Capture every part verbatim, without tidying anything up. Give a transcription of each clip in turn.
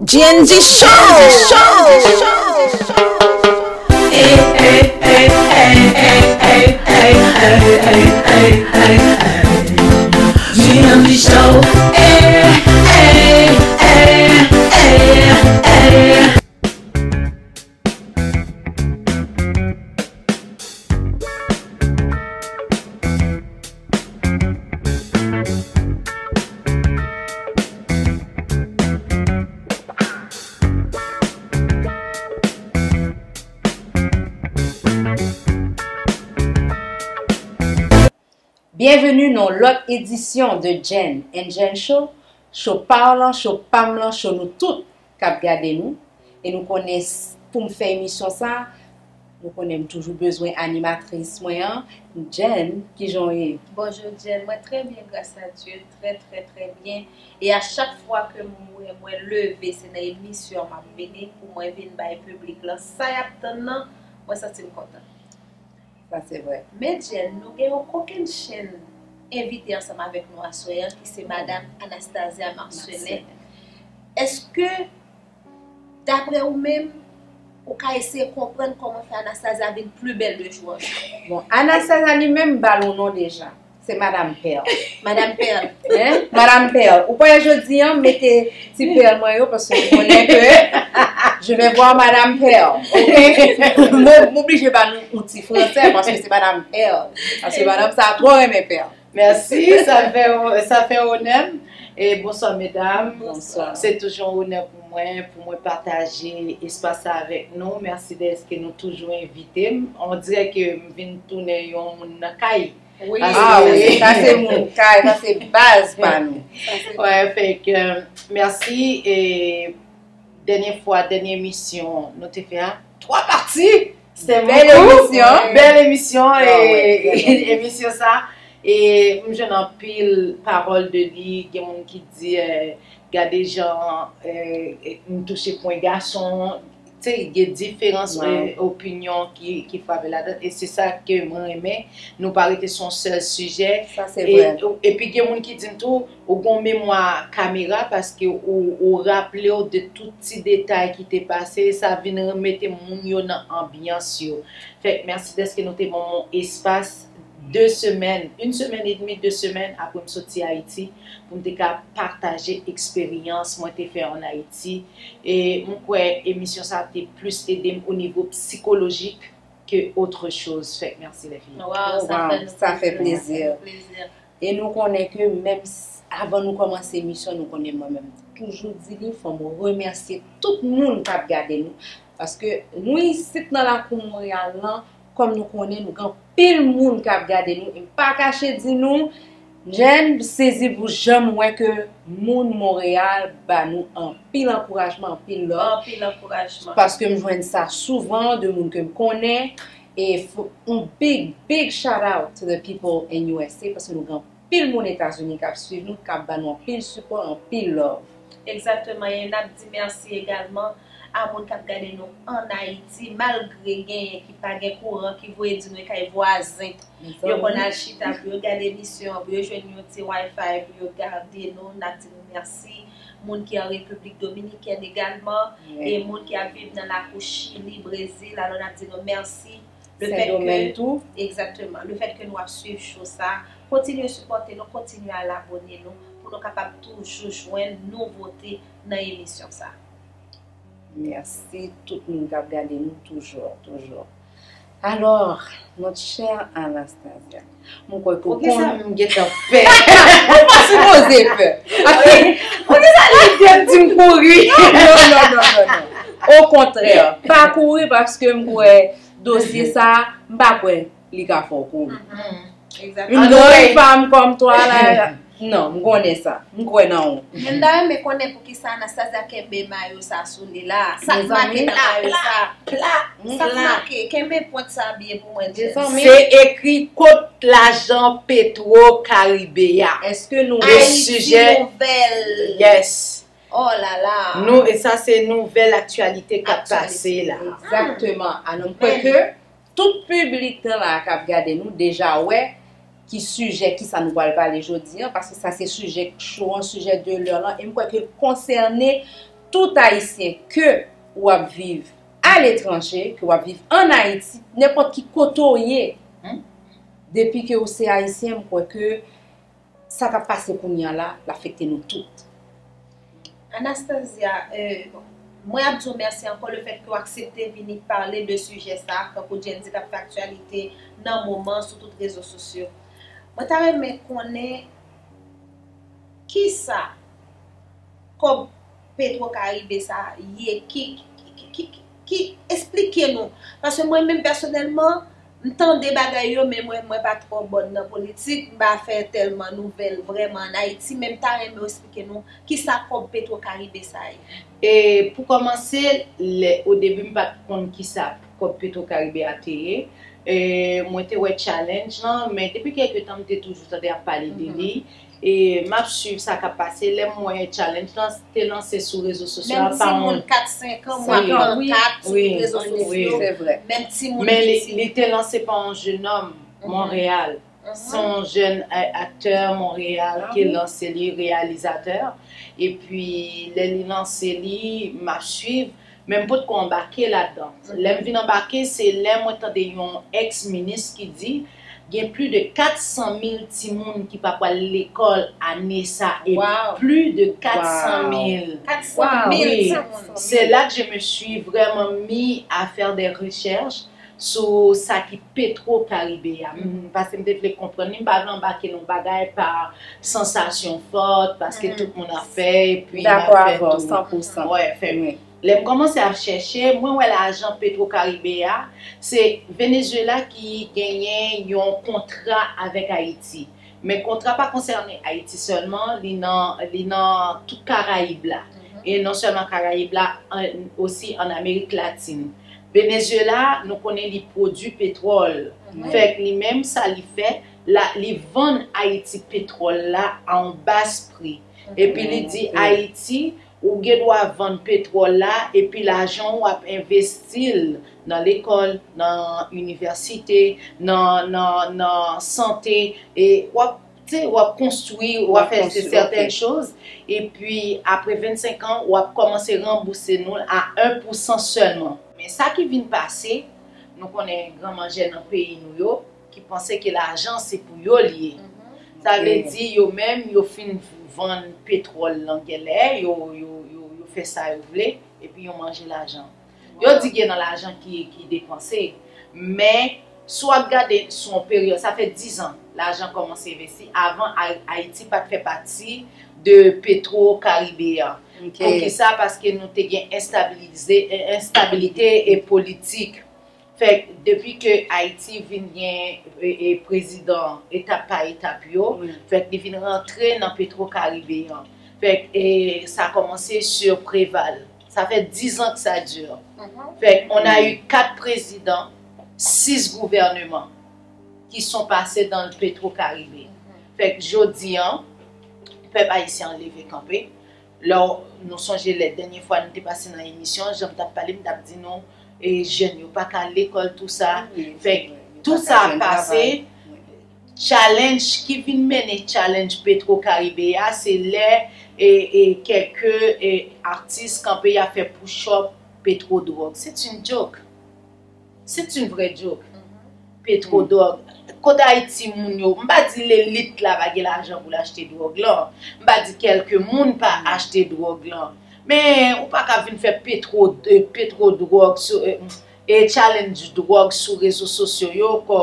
G N G Show. G N G Show. Byenveni nan yon lòt edisyon de Jen and Jen Show, show pa w lan, show pa m lan, show nou tout k ap gade nou. E nou konnen s- pou m fè emisyon sa, nou konnen m toujou bezwen animatris mwen an, Jen, kijan w ye? Bonjou Jen, mwen trè byen gras a Dye, trè trè trè byen. E a chak fwa ke mwen mwen leve, se nan emisyon m ap vini pou mwen vin bay piblik lan sa y ap tann nan, mwen santi m kontan. Sa se vre. Men Jen, nou gen yon kokennchenn envite ansanm avèk nou aswè an, ki se Madanm Anastasia Marcelin. Èske, daprè ou menm, ou ka eseye konprann kòman fè Anastasia vin pli bèl de jou an jou? Bon, Anastasia li menm, m ba l yon non deja. Se Madanm Pèl. Madanm Pèl. Hein? Madanm Pèl. Ou pa wè jodi an, m mete ti pèl mwen yo, paske m konnen ke je vais voir Madanm Pèl. Ok? M oblije ba nou yon ti fransè, paske se Madanm Pèl. Paske madanm sa twò renmen pèl. Mèsi, sa fè, sa fè onè m. E bonswa medam. Bonswa. Se toujou yon onè pou mwen, pou mwen pataje espas sa avèk nou. Mèsi dèske nou toujou envite m. On dirè ke m vin tounen yon moun nan kay. Wi. Ah wi, sa se moun kay, sa se baz pa nou. Sa se vre. Wè, fèk, mèsi. E dènye fwa, dènye emisyon, nou te fè a twa pati. C'était beaucoup. Bèl emisyon. Bèl emisyon, ah, e, wè, bèl emisyon. Emisyon sa. E m jwenn anpil pawòl de li, gen moun ki di, eh, gade jan, eh, m touche pwen gason. Tu sais, gen diferans, eh, opinyon ki, ki frape ladan. E se sa ke mwen renmen. Nou pa rete sou yon sèl sijè. Sa se vre. E, epi gen moun ki di m tou, ou gen yon memwa kamera paske ou, ou raple w de tout ti detay ki te pase. Sa vin remete moun yo nan anbyans yo. Fèk mèsi dèske nou te ban m yon espas de semèn, une semaine et demie, de semèn apre m soti Ayiti, pou m te ka pataje eksperyans mwen te fè an Ayiti. E m kwè emisyon sa te plis ede m o nivo sikolojik ke autre chose. Fèk mèsi, les filles. Wow, sa fè nou plezi. Sa fè plezi. E nou konnen ke menm s- avan nou kòmanse emisyon, nou konnen mwen menm toujou di li, fò m remèsye tout moun k ap gade nou. Paske nou isit nan lakou Monreyal lan, kòm nou konnen, nou gen anpil moun k ap gade nou. E m pa kache di nou, Jen, m sezi pou jan m wè ke moun Monreyal ba nou anpil ankourajman, anpil love. Anpil ankourajman. Paske m jwenn sa souvan de moun ke m konnen. E f- yon big, big shout out to the people in U S A, paske nou gen anpil moun Etazini k ap swiv nou, k ap ba nou anpil sipò, anpil love. Egzakteman, e n ap di mèsi egalman a moun k ap gade nou ann Ayiti, malgre genyen ki pa gen kouran, ki voye di nou e kay vwazen. Yo konn al chita pou yo gade emisyon an, pou yo jwenn yon ti Wi-Fi pou yo gade nou, n ap di nou mèsi. Moun ki an Repiblik Dominikèn egalman, e moun ki ap viv nan lakou Chili, Brezil, alò n ap di nou mèsi. Le fèt ke, egzakteman, le fèt ke nou ap swiv show sa, kontinye sipòte nou, kontinye al abone nou, pou nou kapab toujou jwenn nouvote nan emisyon sa. Mèsi tout moun k ap gade nou toujou, toujou. Alors, notre chère Anastasia, mwen kwè ke ou konn- Poukisa m gentan pè? Ou pa sipoze pè. Poukisa lide m di m kouri? Non, non, non, non, non. Okontrè, pa kouri paske m kwè dosye sa, m pa kwè li ka fè w kouri. Une grande femme comme toi la, non, m konnen sa. M kwè nan ou. Men m ta renmen konnen poukisa Anastasia kenbe mayo sa sou li la. Sa k make nan mayo sa? Sa k make? Kenbe pwent sa byen pou mwen, Jen. Se ekri kot lajan Petro Caribe a. Èske nou Ayiti Nouvèl. Yes. Oh la la. Nou, e sa se nouvèl aktyalite k ap pase la. Egzakteman. Alò, m kwè ke tout piblik lan la k ap gade nou deja wè ki sijè, kisa nou pral pale jodi an, paske sa se sijè cho an, sijè de lè lan, e m kwè ke l konsène Tout Ayisyen ke w ap viv aletranje, ke w ap viv ann Ayiti, nenpòt ki kote w ye, depi ke w se Ayisyen, m kwè ke sa k ap pase kounye a la, l afekte nou tout. Anastasia, mwen ap di w mèsi ankò lefèt ke w aksepte vini pale de sijè sa a, kankou Gen Z k ap fè aktyalite nan moman sou tout rezo sosyo. Mwen ta renmen konnen kisa kòb Petro Karibe sa ye ki, ki, ki, ki, ki eksplike nou. Paske mwen menm pèsonèlman, m tande bagay yo, men mwen, mwen pa twò bòn nan politik, m pa fè tèlman nouvèl vrèman ann Ayiti, men m ta renmen w eksplike nou kisa kòb Petro Karibe sa ye. E pou kòmanse, lè, o debi m pa t konn kisa kòb Petro Karibe a te ye. E, mwen te wè challenge lan, men depi kèlke tan m te toujou tande ap pale de li. E m ap swiv sa k ap pase. Lè m wè challenge lan te lanse sou rezo sosyo a pa yon... Menm timoun kat, senk an, m wè pankat sou rezo sosyo. Se vre. Menm timoun Men li, piti. Li te lanse pa yon jenòm Monreyal. Se yon jèn aktè Monreyal ki lanse li, reyalizatè. Epi lè li lanse li, m ap swiv. Men m potko anbake ladan. Lè m vin anbake, se lè mwen tande yon ex minis ki di gen pli de kat san mil timoun ki pa pral lekòl ane sa, e pli de kat san mil. Kat san mil timoun. C'est là que je me suis vraiment mis à faire des recherches sou sa ki Petro Karibe a. Paske m te vle konprann li, m pa vle anbake nan bagay pa sansasyon fòt, paske tout moun ap fè, epi m ap fè tou. San pou san. Wè, fè. Lè m kòmanse ap chèche, mwen wè lajan Petro Karibe a, se Venezuela ki genyen yon kontra avèk Ayiti. Men kontra pa konsène Ayiti sèlman, li nan, li nan tout Karayib la. E non sèlman Karayib la, osi ann Amerik Latin. Venezuela, nou konnen li pwodui petwòl. Fèk li menm, sa li fè, la, li vann Ayiti petwòl la a yon bas pri. Epi li di Ayiti, ou gen dwa vann petwòl la, epi lajan w ap envesti l nan lekòl, nan inivèsite, nan, nan, nan sante, e w ap, w ap konstwi, w ap fè sètèn choz, epi apre vennsenk an, w ap kòmanse ranbouse nou l a en pou san sèlman. Men sa ki vin pase, nou konnen gran manjè nan peyi nou yo, ki panse ke lajan se pou yo li ye. Sa vle di yo menm yo fin vann petwòl lan genlè, yo, yo, yo, yo fè sa yo vle, epi yo manje lajan. Yo di gen nan lajan ki, ki depanse, men si w ap gade sou yon peryòd, sa fè diz an lajan kòmanse envesti, avan Ayiti pa t fè pati de Petro Karibe an. Poukisa? Paske nou te gen enstabilize, enstabilite e politik. Fèk depi ke Ayiti vin gen e, e, prezidan etap pa etap yo, fèk li vin rantre nan Petro Karibe an. Fèk e, sa kòmanse sou Preval. Sa fè diz an ke sa dire. Fèk on a eu kat prezidan, sis gouvèneman ki son pase dan Petro Karibe. Fèk jodi an, pèp ayisyen an leve kanpe. Lè nou sonje lè dènye fwa nou te pase nan emisyon, jan m t ap pale, m t ap di nou e jèn yo pa ka al lekòl, tou sa. Fèk tou sa ap pase, challenge ki vin mennen challenge Petro Karibe a, se lè e, e kèlke e, atis kanpe y ap fè push up Petro dwòg. C'est une joke. C'est une vraie joke. Petro dwòg. Kote Ayiti moun yo, m pa di lelit la pa gen lajan pou l achte dwòg lan. M pa di kèlke moun pa achte dwòg lan. Men ou pa ka vin fè petwo, petwo dwòg sou, e challenge dwòg sou rezo sosyo yo kò.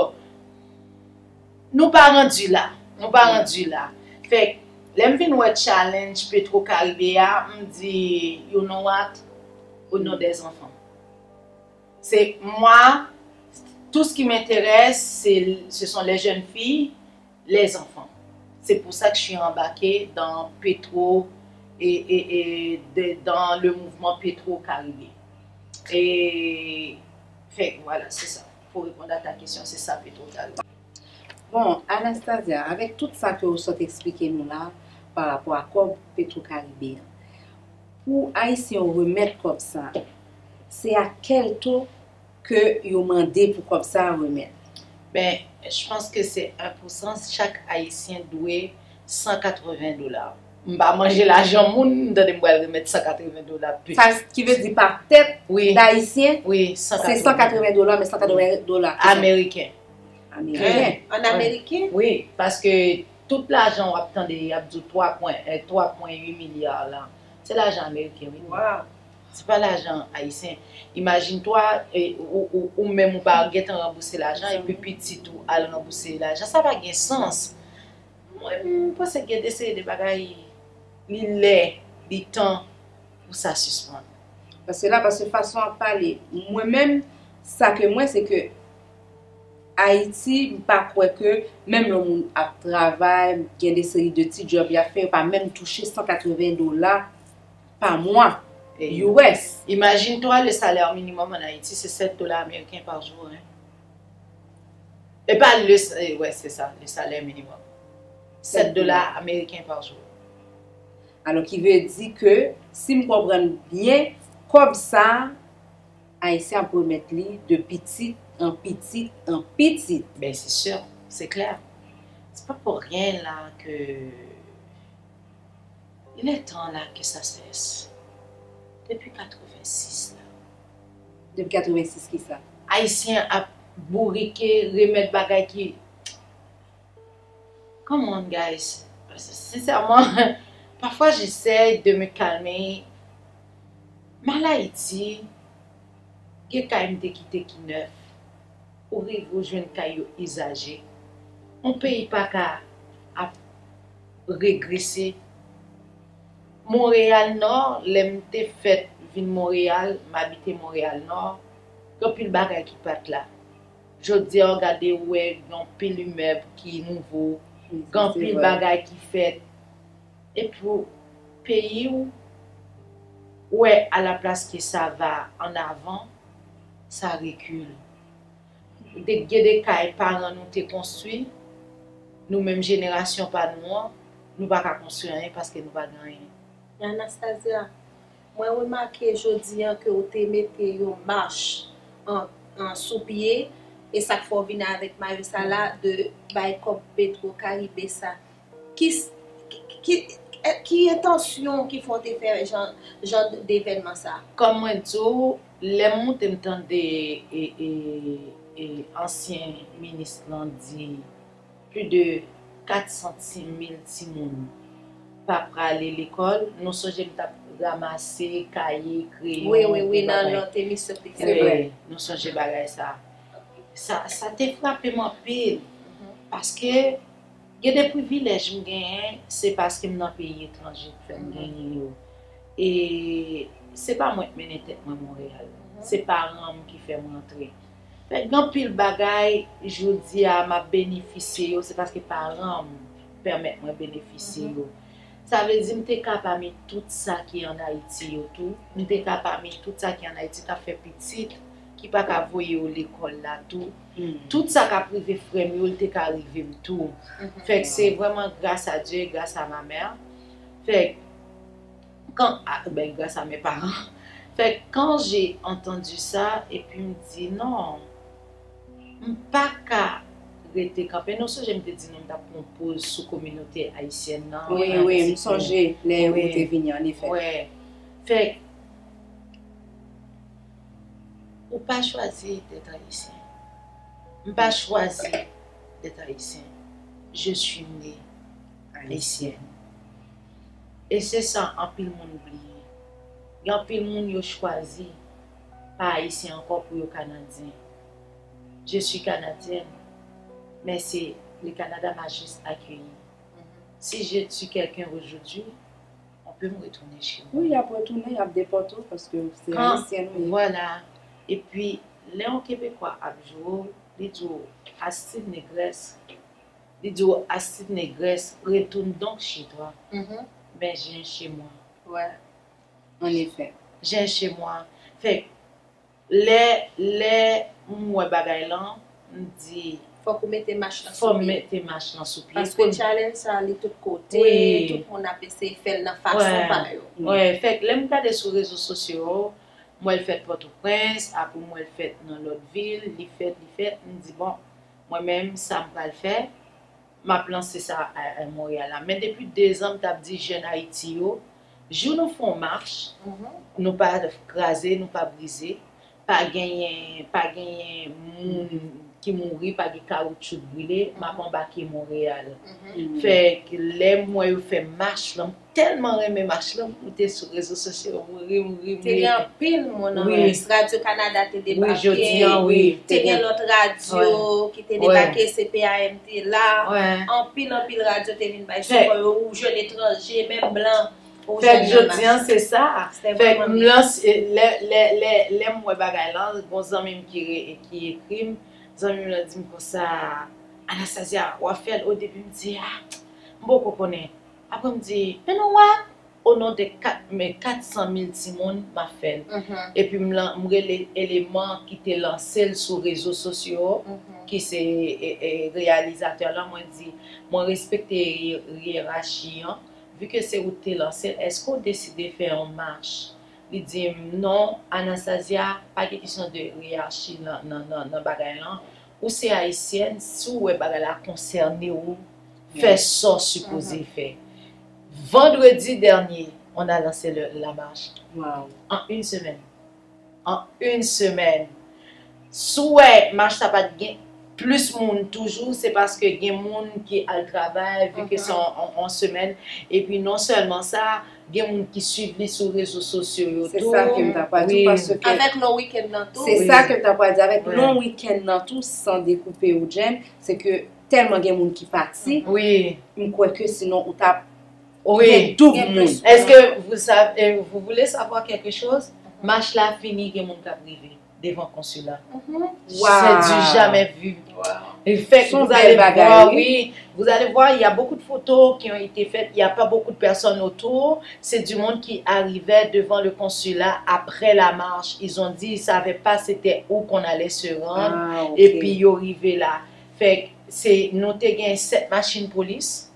Nou pa randi la. Nou pa randi la. Fèk lè m vin wè challenge Petro Karibe a, m di, you know what? Au nom des enfants. C'est moi, tout ce qui m'intéresse, c'est, ce sont les jeunes filles, les enfants. C'est pour ça que je suis embarquée dans Petro et, et, et de, dans le mouvement Petro Caribe. Et, fait, voilà, c'est ça. Pour répondre à ta question, c'est ça, Petro Caribe. Bon, Anastasia, avèk tout sa ke ou sot eksplike nou la pa rapò a kòb Petro Caribe an, pou Ayisyen yo remèt kòb sa, se a kèl to ke yo mande pou kòb sa a remèt? Ben, je pense que c'est un pour cent, chak Ayisyen dwe san katreven dola. M pa manje lajan moun, m tande m pral remèt san katreven dola plis. Sa ki vle di pa tèt Wi, Dayisyen, wi, se san katreven. San katreven dola, men san katreven dola. Ameriken. Ameriken. An ameriken? Wi, paske tout lajan w ap tande, y ap di w twa pwen, eh, twa pwen uit milya la, se lajan ameriken, wi. Wow. Se pa lajan ayisyen. Imajine twa, eh, ou, ou, ou menm ou pa gentan ranbouse lajan, epi pitit ou al ranbouse lajan. Sa pa gen sans. Mwen, m panse gen de seri de bagay, li lè, li tan pou sa sispann. Paske la, paske fason ap pale, mwen menm, sa ke mwen, se ke Ayiti, m pa kwè ke menm lè moun ap travay, gen de seri de ti djòb y ap fè, yo pa menm touche san katreven dola pa mwa, U S. Imagine-toi, le salaire minimum en Haïti, c'est sept dollars américains par jour, hein. E pa le, eh, ouais, c'est ça, le salaire minimum. Sept dollars américains par jour. Alò ki vle di ke, si m konprann byen, kòb sa, Ayisyen ap remèt li de pitit an pitit an pitit. Ben, c'est sûr, c'est clair. C'est pas pour rien là que il est temps là que ça cesse. Depuis quatre-vingt-six là. Depi katrevensis kisa? Ayisyen ap bourike, remèt bagay ki Come on, guys. Sincèrement, parfois j'essaie de me calmer. M al Ayiti, gen kay m te kite ki nèf. Ou rive ou jwenn kay yo izaje. Yon peyi pa ka ap regrese. Monreyal Nò, lè m te fèt vin Monreyal, m abite Monreyal Nò, gen anpil bagay ki pa t la. Jodi a w gade w wè gen anpil imèb ki nouvo, gen anpil bagay ki fèt. Epi peyi w wè alaplas ke sa va an avan, sa rekil. Ou te gen de kay paran nou te konstwi, nou menm jenerasyon pa nou an, nou pa ka konstwi anyen paske nou pa gen anyen. Anastasia, mwen remake jodi an ke ou te mete yon mach an, an sou pye, e sa k fè w vin avèk mayo sa la de bay kòb Petro Caribe sa. Ki, ki, ki entansyon ki fè w te fè jan, jan devènman sa? Kòm mwen di w, lè m moute m tande e, e, e ansyen minis lan di plis de kat san mil timoun pa prale lekòl, nou sonje m t ap ranmase kaye, kreyon, wi, wi, wi, nan lòt emisyon, se vre. Nou sonje bagay sa. Sa, sa te frape m anpil. Paske gen de privilèj m genyen, se paske m nan peyi etranje k fè m genyen yo. E se pa mwen k mennen tèt mwen Monreyal. Se paran m ki fè m rantre. Fèt gen anpil bagay, jodi a m ap benefisye yo, se paske paran m pèmèt mwen benefisye yo. Sa vle di m te ka pami tout sa ki ann Ayiti yo tou. M te ka pami tout sa ki ann Ayiti k ap fè pitit, ki pa ka voye yo lekòl la tou. Tout sa k ap rive frè m yo, l te ka rive m tou. Fèk se vrèman gras a Dye, gras a ma mère. Fèk kan, ah, ben, grâce à mes parents. Fait que quand j'ai entendu ça, epi m di non, m pa ka rete kanpe. Nou sonje m te di nou m t ap pran poz sou kominote ayisyèn nan. Wi, wi, m sonje lè ou te vini, an efè. Wi. Fait que ou pa chwazi d'être haïtien. M pa chwazi d'être haïtien. Je suis née haïtienne. E se sa anpil moun bliye. Gen anpil moun yo chwazi pa ayisyen ankò pou yo kanadyen. Je suis canadienne, mais c'est le Canada m'a juste accueillie. Si je suis quelqu'un aujourd'hui, on peut me retourner chez moi. Wi, y ap retounen, y ap depòte w paske se ayisyen ou ye. Vwala. Epi, lè yon Kebekwa ap jwe w, li di w, Astrid Négresse, li di w, Astrid Négresse, retourne donc chez toi. Ben, j'ai un chez moi. Wè. An efè. J'ai un chez moi. Fèk, lè, lè m wè bagay lan, m di. Fòk ou mete mach lan sou pye. Fòk m mete mach lan sou pye. Paske challenge sa, li tout kote, tout moun ap eseye fè l nan fason pa yo. Wè, fèk, lè m gade sou rezo sosyo yo, m wè l fèt Pòtoprens, apre m wè l fèt nan lòt vil, li fèt, li fèt, m di, bon, mwen menm, sa m pral fè, m ap lanse sa a, a Monreyal la. Men depi de zan, m t ap di jèn Ayiti yo, jou nou fè yon mach, nou pa kraze, nou pa brize, pa genyen, pa genyen moun ki mouri, pa gen kawoutchou k brile, m ap anbake Monreyal. Fèk lè m wè yo fè mach lan, m tèlman renmen mach lan, m moute sou rezo sosyo, m ri, m ri, m ri. Te gen anpil moun nan Radyo Kanada te debake. Wi, jodi a, wi. Te gen lòt radyo ki te debake, C P A M te la. Anpil, anpil radyo te vin bay sipò yo, ou jwenn etranje, menm blan. Fèk jodi a, se sa. Fèk m lanse, lè, lè, lè, lè m wè bagay lan, gon zanmi m ki, re, ki ekri m, zanmi m lan di m konsa, Anastasia, w ap fè l? O debi m di, ah, m poko konnen. Apre m di, men non, w a, o non de kat, men kat san mil timoun, m ap fè l. Epi m, lan, m rele eleman ki te lanse l sou rezo sosyo, ki se e, e, reyalizatè lan, mwen di, mwen respekte yerachi an, vi ke se ou k te lanse l, èske w deside fè yon mach? Li di m, non, Anastasia, pa gen kesyon de yerachi nan, nan, nan, nan bagay lan. Ou se ayisyèn, si w wè bagay la konsène w, fè sa w sipoze fè. Vandredi dènye, on a lancé le, la marche. An une semaine. An une semaine. Si w wè mach sa pa t gen plis moun toujou, se paske gen moun ki al travay, vi ke se on, on, on semèn. Epi non sèlman sa, gen moun ki swiv li sou rezo sosyo yo tou. Se sa ke m ta pral di w, paske avèk long wikenn nan tou. Se sa ke m ta pral di, avèk long wikenn nan tou, san dekoupe ou, Jen, se ke tèlman gen moun ki pati, m kwè ke sinon ou t ap gen doub moun. Est-ce que vous savez, vous voulez savoir quelque chose? Mach la fini, gen moun k ap rive devan konsila. C'est du jamais vu. Fèk, vous allez voir, oui, vous allez voir, il y a beaucoup de photos qui ont été faites, il y a pas beaucoup de personnes autour. C'est du monde qui arrivait devant le consulat après la marche. Ils ont dit, ils savaient pas c'était où qu'on allait se rendre. Epi yo rive la. Fèk, se, nou te gen sèt machin polis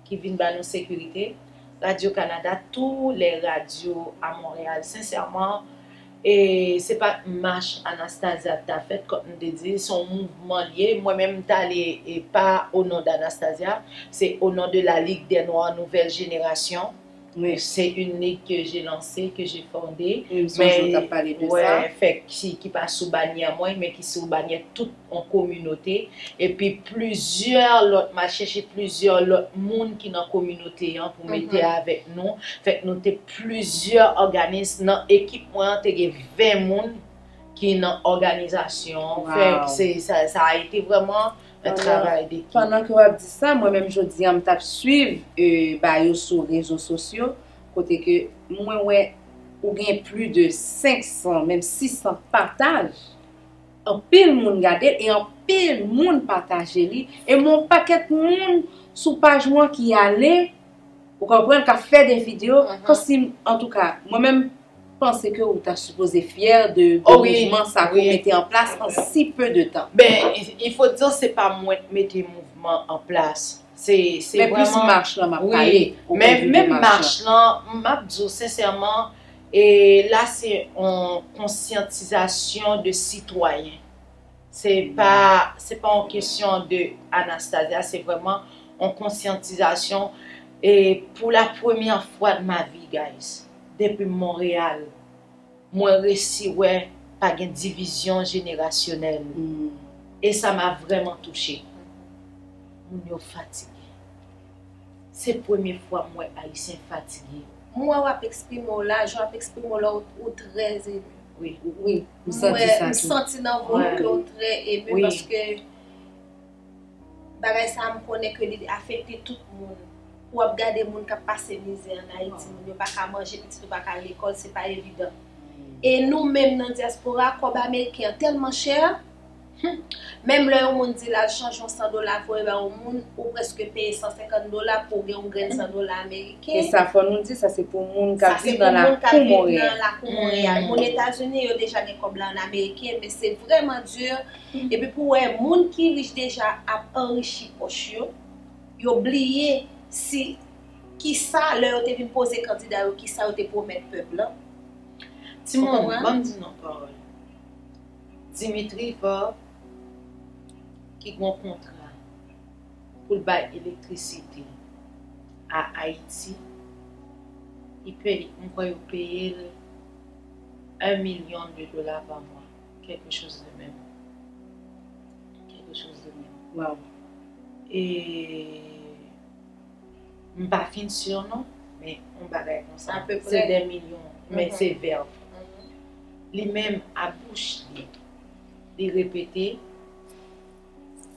ki vin ba nou sekirite. Radio Canada, tous les radios à Montréal, sincèrement, e se pa t mach Anastasia t ap fèt, kòm m te di, se yon mouvman l ye. Mwen menm, m t ale, e pa o non d'Anastasia, se o non de la Ligue des Noirs Nouvelle Génération. Se une ligue que j'ai lancée, que j'ai fondée. Men, wè, fèk ki, ki pa sou banyè mwen, men ki sou banyè tout yon kominote, epi plizyè lòt, m al chèche plizyè lòt moun ki nan kominote an pou mete avèk nou. Fèk nou te plizyè òganis. Nan ekip mwen an, te gen ven moun ki nan òganizasyon an. Fèk se, sa, sa a été vraiment un travail d'équipe. Pandan ke w ap di sa, mwen menm jodi a, m t ap swiv, e, ba yo sou rezo sosyo, kote ke mwen wè ou gen plis de senk san, menm sis san pataj. Anpil moun gade l e anpil moun pataje li. E m wè yon pakèt moun sou paj mwen ki ale, ou konprann, k ap fè de videyo, kòmsi, antouka, mwen menm, panse ke ou ta sipoze fyè de, de mouvman sa ke ou mete an plas an si peu de tan. Ben, il faut dire, se pa mwen k mete mouvman an plas. Se, se vrèman, men plis mach lan m ap pale. Men menm mach lan, m ap di w sensèman, e la se yon konsyantizasyon de sitwayen. Se pa, se pa yon kesyon de Anastasia, se vrèman yon konsyantizasyon. E pour la première fois de ma vie, guys, depi Montréal, mwen resi wè pa gen divizyon jenerasyonèl. E sa m a vrèman touche. Moun yo fatige. Se premye fwa m wè Ayisyen fatige. M wè w ap eksprime w la, jan w ap eksprime w la, ou, ou trè emu. Wi. Wi, m santi sa tou. M santi nan vwa w ke w trè emu paske bagay sa a, m konnen ke li afekte tout moun. Ou ap gade moun k ap pase mizè ann Ayiti, moun yo pa ka manje, pitit yo pa ka al lekòl, se pa evidan. E nou menm nan dyaspora, kòb ameriken an tèlman chè, menm lè yon moun di l al chanje yon san dola voye ba yon moun, ou prèske peye san senkant dola pou w gen yon grenn san dola ameriken. E sa, fò nou di, sa se pou moun k ap viv nan lakou Monreyal. Moun Etazini, yo deja gen kòb la ann ameriken, men se vrèman di. Epi pou wè moun ki rich deja ap anrichi pòch yo, yo bliye si, kisa, lè yo te vin poze kandida yo, kisa yo te pwomèt pèp lan. Timoun, ban m di nou yon pawòl. Dimitri Vorbe, ki gon kontra. pou l bay elektrisite a Ayiti, li peye, m kwè yo peye l un million de dollars par mois, quelque chose de même. Quelque chose de même. Waw. E m pa fin si non, men yon bagay konsa. Apeprè. Se dè milyon, men se vèv. Li menm, a bouch li, li repete,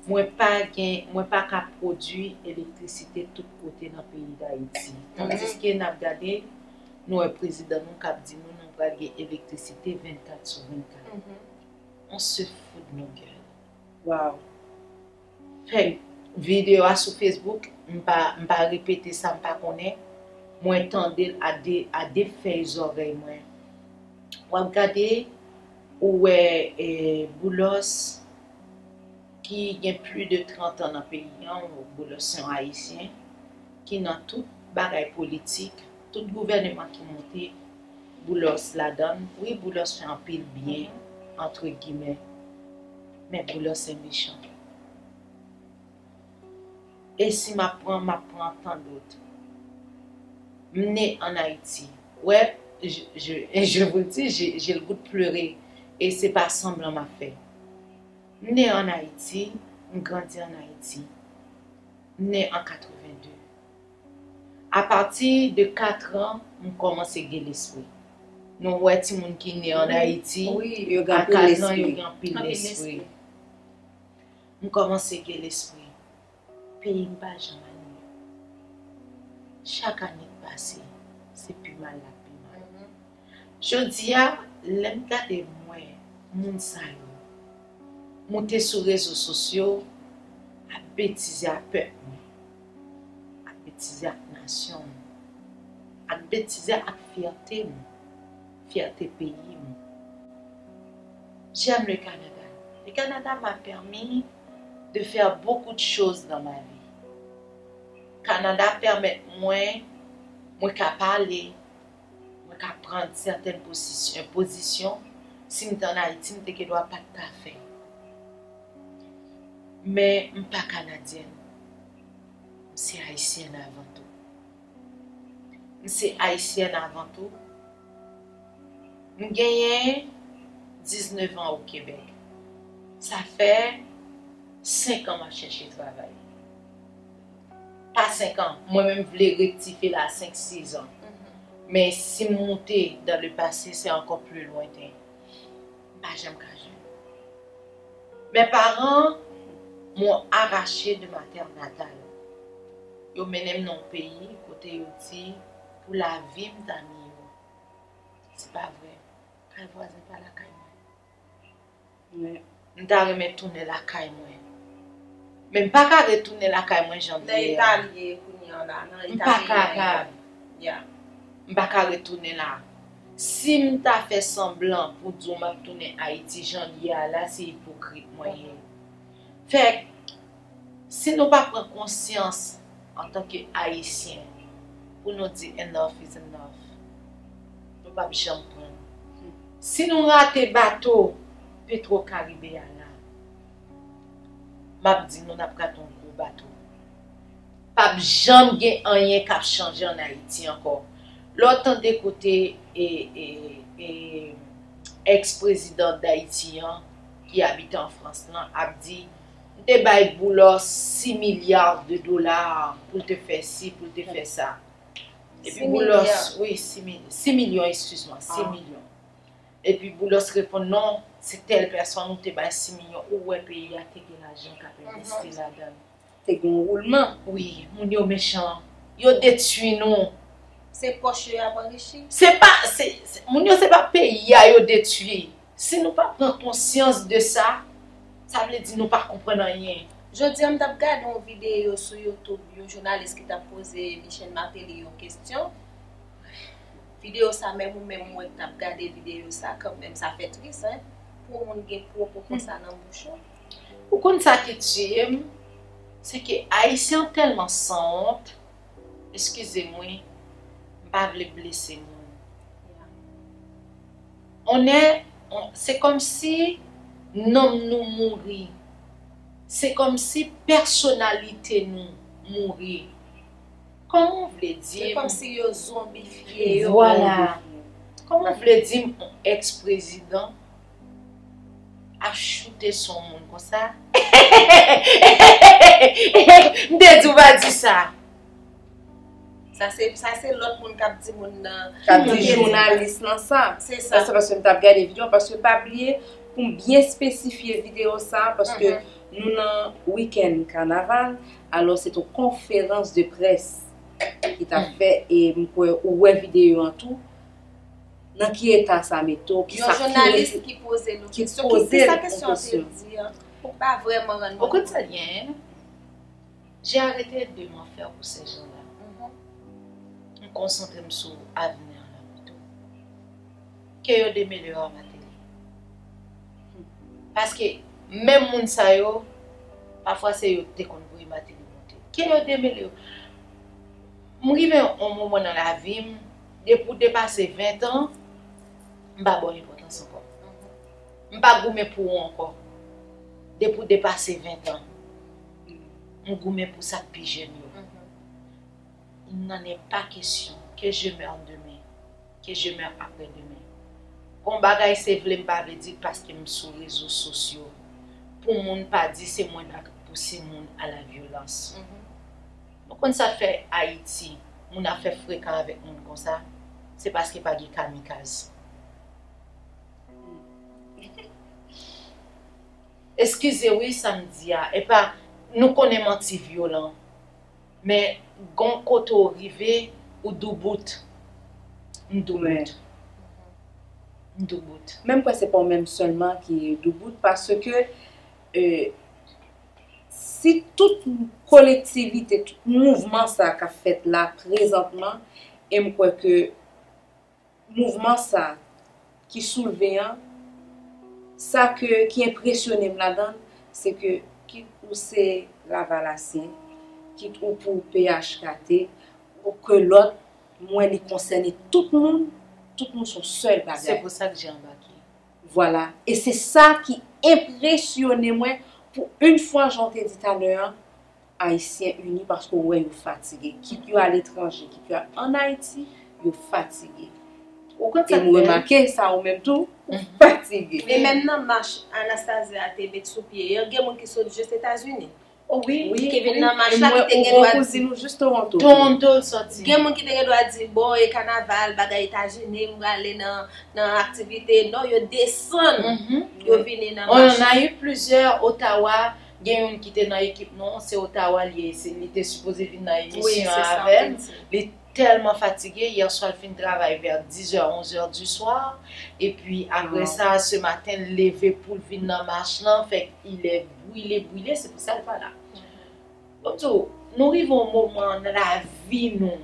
mwen pa gen, mwen pa ka pwodui elektrisite tout kote nan peyi Dayiti. Tandiske n ap gade, nou wè prezidan nou k ap di nou, nou pral gen elektrisite vennkat sou vennkat. On se fout de nos gueules. Waw. Fè videyo a sou Facebook, m pa, m pa repete sa m pa konnen. Mwen tande l a de, a de fèy zòrèy mwen. W ap gade, ou wè, eh, Boulos, ki gen plis de trant an nan peyi an, Boulos se yon Ayisyen, ki nan tout bagay politik, tout gouvèneman ki monte, Boulos ladan l. Wi, Boulos fè anpil byen, entre guillemets, men Boulos se mechan. E si m ap pran, m ap pran tant d'autres. M ne an Ayiti. Wè, je, je, je vous le dis, j'ai, j'ai le goût de pleurer. E se pa sanblan m ap fè. M ne an Ayiti, m grandi an Ayiti. M ne an katreven de. Apati de kat an, m kòmanse gen lespri. Nou wè timoun ki ne an Ayiti, a kat an, yo gen anpil lespri. M kòmanse gen lespri. Peyi m pa janm al mye. Chak ane k pase, se pi mal l ap pi mal. Jodi a, lè m gade m wè moun sa yo moute sou rezo sosyo, ap betize ak pèp mwen, ap betize ak nasyon m, ap betize ak fyète m, fyète peyi m. J'aime le Canada. Le Canada m'a permis de faire beaucoup de choses dans ma vie. Kanada pèmèt mwen, mwen ka pale, mwen ka pran sètèn pozisyon, pozisyon, si m te ann Ayiti, m te gendwa pa t ka fè. Men m pa kanadyèn. M se ayisyèn avan tou. M se ayisyèn avan tou. M genyen diznèf an o Kebèk. Sa fè senk an m ap chèche travay. Pa senk an, mwen menm vle rektifye l a senk, sis an. Men si m moute dans le passé, c'est encore plus lointain. M pa janm ka jwenn. Mes parents m'ont arraché de ma terre natale. Yo mennen m nan yon peyi kote yo di pou lavi m ta miyò. Se pa vre. Kay vwazen pa lakay mwen. M ta renmen tounen lakay mwen. Men m pa ka retounen lakay mwen jan l ye a. Nan eta l ye kounye a la, nan eta peyi a ye a. M pa ka retounen la. Si m ta fè sanblan pou di w m ap tounen Ayiti jan l ye a la, se ipokrit mwen ye. Fèk, si nou pa pran konsyans antanke Ayisyen pou nou di enough is enough, nou p ap janm pran. Si nou rate bato Petro Karibe a la, m ap di nou n ap rate yon gwo bato. P ap janm gen anyen k ap chanje ann Ayiti ankò. Lè w tande kote e, e, e, èks prezidan Dayiti an, ki abite an Frans lan, ap di, m te bay Boulos sis milya de dola pou l te fè si, pou l te fè sa. Epi Boulos, wi, sis mil, sis milyon, eskize mwen, sis milyon. Epi Boulos reponn, non, se tèl pèsonn ou te bay sis milyon, ou wè peyi a te gen lajan k ap envesti ladan l. Te gen yon woulman. Wi, moun yo mechan. Yo detwi nou. Se pòch yo y ap anrichi. Se pa, se, se, moun yo se pa peyi a yo detwi. Si nou pa pran konsyans de sa, sa vle di nou pa konprann anyen. Jodi a, m t ap gade yon videyo sou YouTube, yon jounalis ki t ap poze Michel Martelly yon kesyon. Videyo sa, menm ou menm, mwen k t ap gade videyo sa, kanmenm, sa fè tris, en. Pou yon moun gen pwopo konsa nan bouch ou. Ou konn sa ki tiye m? Se ke Ayisyen tèlman sanwont, eskize m wi, m pa vle blese moun. On est, on, se kòmsi nanm nou mouri. Se kòmsi pèsonalite nou mouri. Kòman w vle di Se m kòmsi yo zonbifye yo. Vwala. Kòman w vle di m yon ex-prezidan ap choute sou yon moun konsa? M te di w pa di sa. Sa se sa se lòt moun k ap di moun nan. K ap di jounalis lan sa. Se sa. Se paske m t ap gade videyo, paske pa bliye pou m byen espesifye videyo sa, paske nou nan wikenn kanaval, alò se yon konferans de près ki t ap fè, e m kwè ou wè videyo an tou, nan ki eta sa mete w, ki Yon sa ki jounalis rele- ki poze nou ki kesyon. poze Ki sa nou kesyon an te kesyon. di an? Ou pa vrèman rann Ou konn sa gen? J'ai arrêté de m'en faire pour ces gens-là. M konsantre m sou avni an la pito. Ke yo demele yo a Mateli. Paske menm moun sa yo, pafwa se yo te konn voye Mateli monte. Ke yo demele yo. M rive yon moman nan lavi m, depi w depase ven tan, m pa ba w enpòtans ankò. M pa goumen pou ou ankò. Depi w depase ven tan, m goumen pou sa k pi jèn yo. Il n'en est pas question que je meure demain, que je meure après-demain. Gon bagay se vle m pa vle di paske m sou rezo sosyo. Pou moun pa di se mwen k ap pouse moun a la vyolans. Nou konn sa k fè Ayiti, moun ap fè frekan avèk moun konsa? Se paske pa gen kamikaz. Eskize wi sa m di a, e pa nou konnen manti vyolan. Men gon kote w rive, ou doubout. M doubout. M doubout. Men m kwè se pa w menm sèlman ki doubout, paske e, si tout kolektivite, tout mouvman sa k ap fèt la prezantman, e m kwè ke mouvman sa ki soulve an, sa ke ki enpresyone m ladan l, se ke kit ou se lavalasyen, kit ou pou P H K T, ou ke lòt, mwen li konsène tout moun, tout moun se yon sèl Se bagay. Pou sa ke j'ai embarqué. Vwala. E se sa ki enpresyone mwen pou yon fwa, jan w te di talè an, Ayisyen ini paske w wè yo fatige. Kit yo aletranje, kit yo ann Ayiti, yo fatige. Ou konn E sa k m bèl? remake sa ou menm tou, ou fatige. E menm nan mach Anastasia te met sou pye an, gen moun ki sot jis Etazini. Oh, wi. Wi, Ki vin wi. nan mach E la, mwen, ki te gen ou dwa gon kouzin ou jis Toronto. Toronto l soti. Gen moun ki te gen dwa di, bon, e kanaval, bagay Etazini, m prale nan, nan aktivite. Non, yo desann, Mhm. yo vini nan On mach. en a eu plusieurs. Ottawa, gen youn ki te nan ekip nou, se Ottawa li ye, se- li te sipoze vin nan Wi, emisyon se sa, avè m. m te di. Li tèlman fatige, yè swa l fin travay vè dizè, onzè di swa, epi apre Wow. Sa, se maten, l leve pou l vin nan mach lan, fèk li brile, brile, se pou sa l pa la. Bon, m di w, nou rive yon moman nan lavi nou,